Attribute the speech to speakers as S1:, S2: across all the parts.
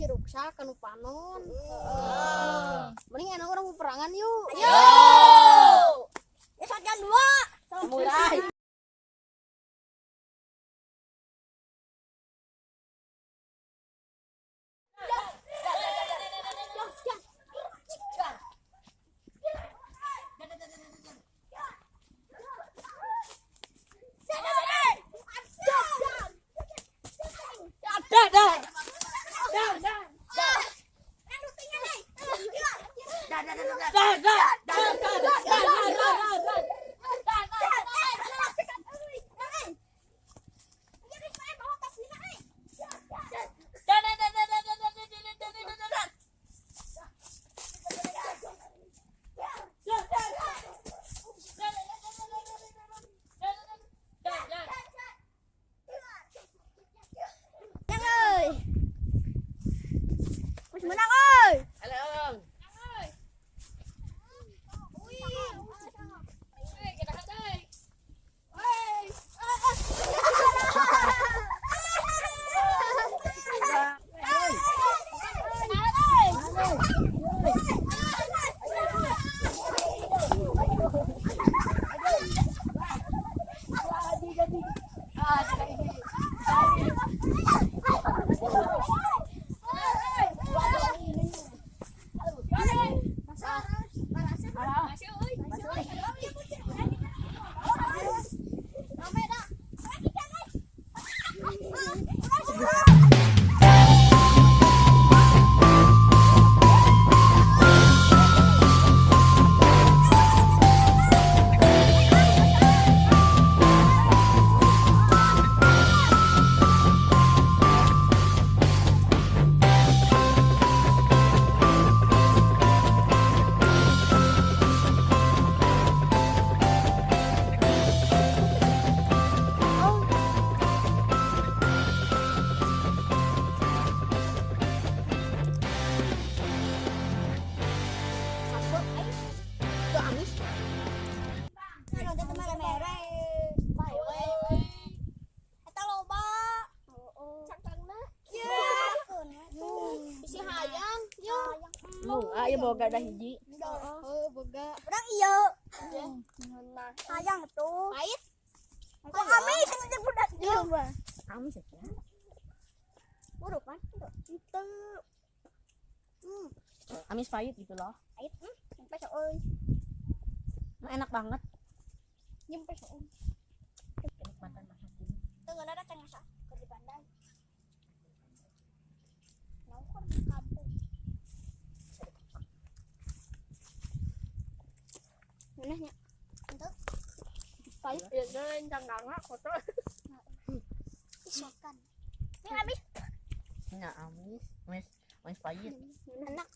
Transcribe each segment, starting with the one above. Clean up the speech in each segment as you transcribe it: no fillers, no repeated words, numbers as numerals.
S1: Ruksak kanu panon. Mending enak urang peperangan yuk.
S2: Ayo. Ya jam 2.
S1: Mulai.
S2: Menang euy. Wis menang euy.
S1: Halo. Tuh amis.
S2: Eta loba.
S1: Cangkangna.
S2: Ya.
S1: Bisi hayang. Yo.
S3: Lu, ah ieu boga dah hiji.
S1: Oh, boga.
S2: Urang ieu. Hayang tuh.
S1: Pahit.
S2: Kok amis yang budak ieu mah.
S3: Amis aja.
S2: Buruk kan? Itu.
S3: Amis pahit gitu loh.
S2: Pahit. Nyampe euy.
S3: Nah, enak banget.
S2: Nyampe euy.
S3: Kenikmatan masak ini.
S2: Teu ngeunah can masak keur di bandai. Nongkrong di kampung. Ngeunah nya. Henteu.
S1: Pahit. Ya, cangkangna kotor.
S2: Makan. Ini amis.
S3: Nya amis, amis, amis pahit.
S2: Enak.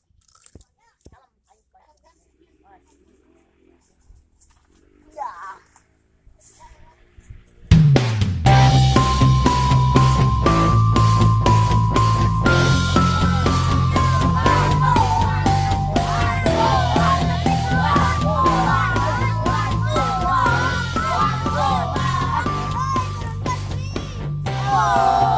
S3: Ya.
S2: Oh.